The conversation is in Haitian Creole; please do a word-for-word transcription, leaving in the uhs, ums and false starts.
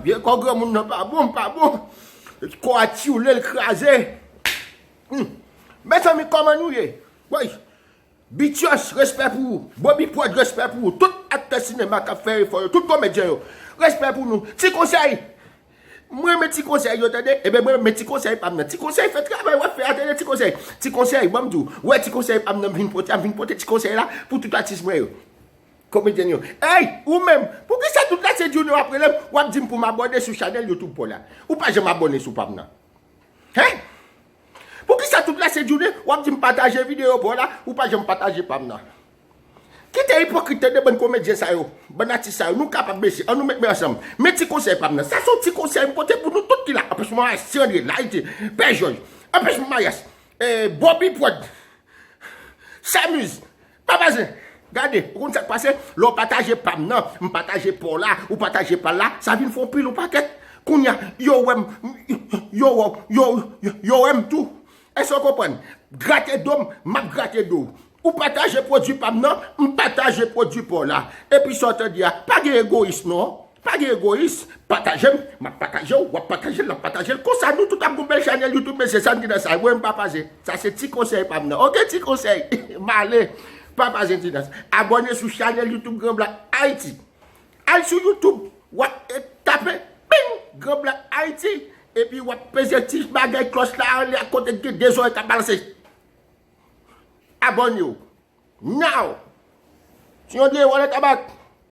Vye kò granmoun nan pa bon, pa bon. Kò a tyoule, l kraze. Hmm. Mezanmi, kòman nou ye? Woy. Bityòs, respè pou ou. Bobby Prod, respè pou ou. Tout aktè sinema k ap fè efò yo, tout komedyen yo, respè pou nou. Ti konsèy. Mwen renmen ti konsèy yo, tande. Ebyen, mwen renmen ti konsèy pa m nan. Ti konsèy fè travay w ap fè a, tande, ti konsèy. Ti konsèy, ban m di w. Wè, ti konsèy pa m nan, m vin pote, m vin pote ti konsèy la pou tout atis mwen yo. Komedyen yo. Ey, ou menm, poukisa tout la se Junior w ap rele m, w ap di m pou m abòne sou chanèl YouTube pa w la? Ou pa janm abòne sou pa m nan. Hein? Poukisa tout la se Junior w ap di m pataje videyo pa w la, ou pa janm pataje pa m nan? Kite ipokrit tande bann komedyen sa yo, bann atis sa yo, nou kapab mesye, ann nou met men ansanm. Men ti konsèy pa m nan. Sa se yon ti konsèy m pote pou nou tout ki la. Anpèch Mayas, Ti Andre, Lariti, Pè Jòj. Anpèch Mayas, eh, Bobby Prod. Samuz, Papa Zen, gade, ou konn sa k pase? Lè w pataje pa m nan, m pataje pa w la, ou pataje pa l la, sa vin fè yon pil yon pakèt. Kounye a, yo wè m, yo, yo, yo, yo, yo wè m tou. Èske w konprann? Grate do m, m ap grate do w. Ou pataje pwodui pa m nan, m pataje pwodui pa w la. Epi sa w tande a, pa gen egoyis non. Pa gen egoyis, pataje m, m ap pataje w, w ap pataje l, l ap pataje l. Konsa nou tout ap gon bèl chanèl YouTube, mesye, sa n gen nan sa. Mwen, m pa paze. Sa se ti konsèy pa m nan. Oke, ti konsèy. M ale. Pa paze ti nan sa. Abòne sou chanèl YouTube Grand Black Haïti. Al sou YouTube, w ap, eh, tape, ping, Grand Black Haïti. Epi w ap peze ti bagay klòch la anlè a kote gen de zòrèy k ap balanse. Abòne w. Now! Ti Andre, wale tabak.